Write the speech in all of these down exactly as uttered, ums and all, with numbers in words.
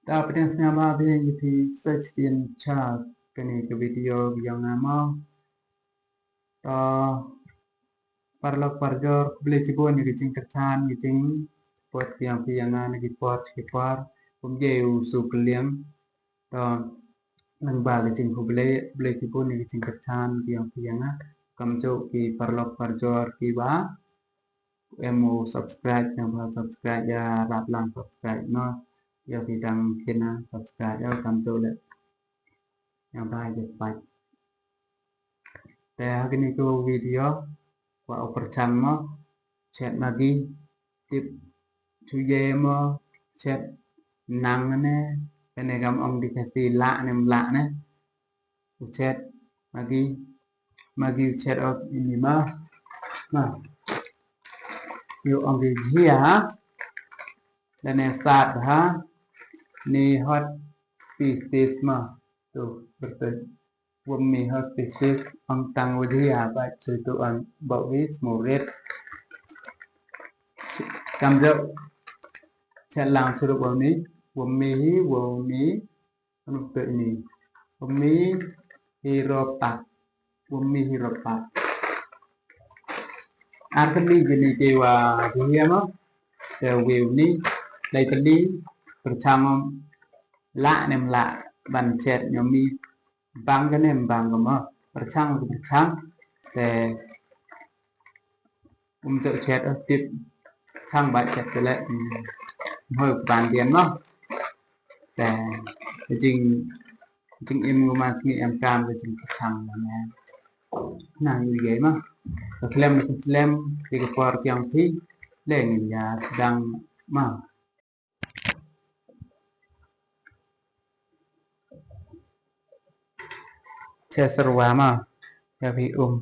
Ta pdeng sngewbha phi ïa phi sa shisien cha kane ka video ka jong nga mo. Ta paralok parajor, khublei shibun ïa ka jingkyrchan, ïa ka jingsupport ka jong phi ïa nga na ki por ki por. Kumjuh u shu kylliang. Ta nang ba ka jingkhublei, khublei shibun ïa ka jingkyrchan ka jong phi ïa nga. Kumjuh ki paralok parajor kiba em u subscribe, nang ba subscribe ïa, lap lang subscribe noh. Ïa phi dang kynnoh subscribe ïa, kumjuh leh nang ba ïa pat. Te ha kane ka video kwah u pyrshang mo, chet Maggi, tip shu ïa mo, chet nang ne, kane kam ong dei Khasi lah ne em lah ne. U chet Maggi, Maggi u chet ok ini ma. Ma. Ïa ong dei jhia. Lane sat ha. Ni hot pieces ma. Tu betul. Wom ni hot pieces ong tang u jhia ba tu tu ong bau wi smurit. Kumjuh chet lang suruh wom ni. Wom ni hi, wom ni. Anu pek ni. Wom ni hi ropak. Wom ni hi ropak. Ar kali jini ke wa jhia mo. Te wom ni. Lai kali pyrshang mo. Lah ne em lah ban chet ïa mi. Bang ka ne em bang ka mo. Pyrshang ka pyrshang. Te um chet chet, eh, tip. Chang ba chet te leh, hmm, hoi ban dien mo. Te jing, jingim u man sngi em kam ka jingpyrshang mo. Nang ïa mo. Ka khlem, ka khlem, ki ka por kiang phi. Leh ngin ïa sdang mo. Chet syrwa mo, ïa phi um.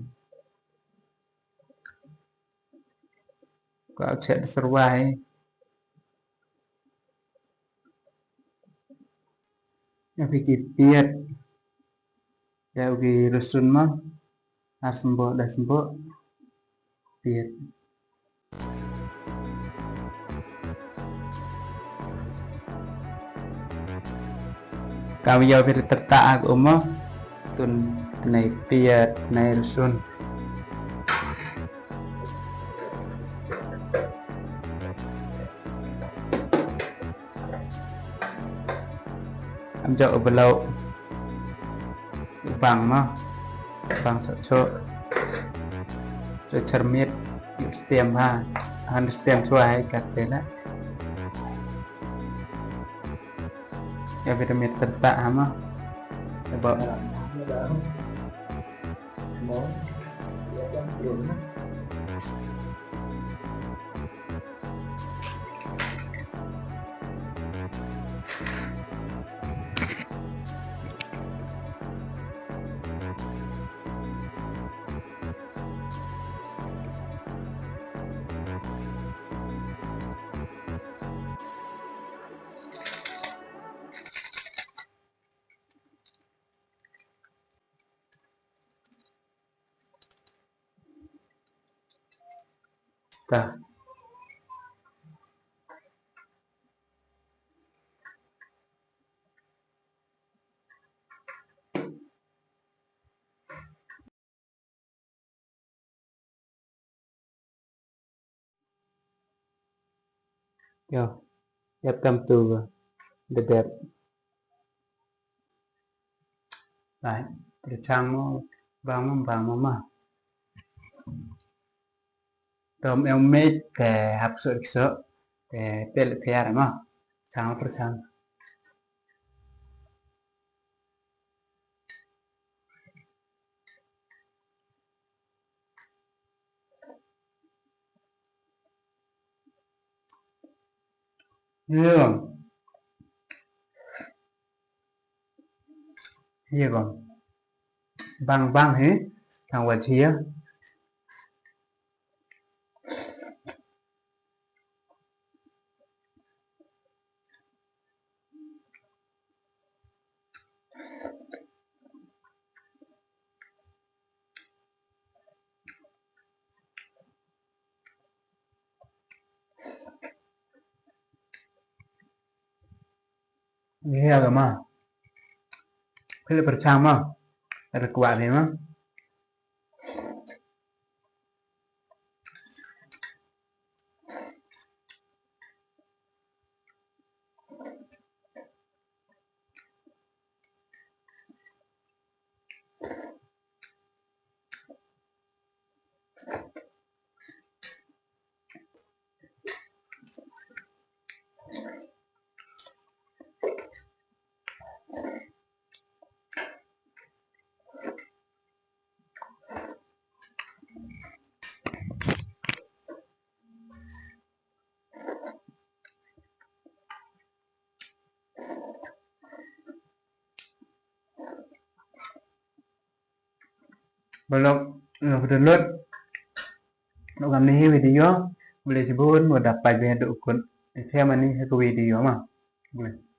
Ka chet syrwa hi. Ïa phi ki piat. Ïa u ki rsun mo. Ar symboh, da symboh. Piat. Kam ïa phi tyrta ak umo. Tun tnai piat, tnai rsun. Am jok u belo. Bang mo. Bang chok chok. Chok chermit. Yuk stem ha. Han stem chua hai kat te na. Ya vitamin tenta ha mo. About. Ta. Yo, dep kam tu da dep. Bai, pyrchang mo, bang mo, bang mo ma. Tom em met te hap so so te pel piar mo. Chang pyrchang. Hiya. Hiya bang. Bang bang hi. Tang wat hiya. Ngi hia ka ma. Phi la pyrshang ma. Ada kwah ni ma. Balok, eh, pynlut. Lok kam ni hi video. Balei shibun, wa dap pait bha duk kut. Share mani hi ka video ma. Balei.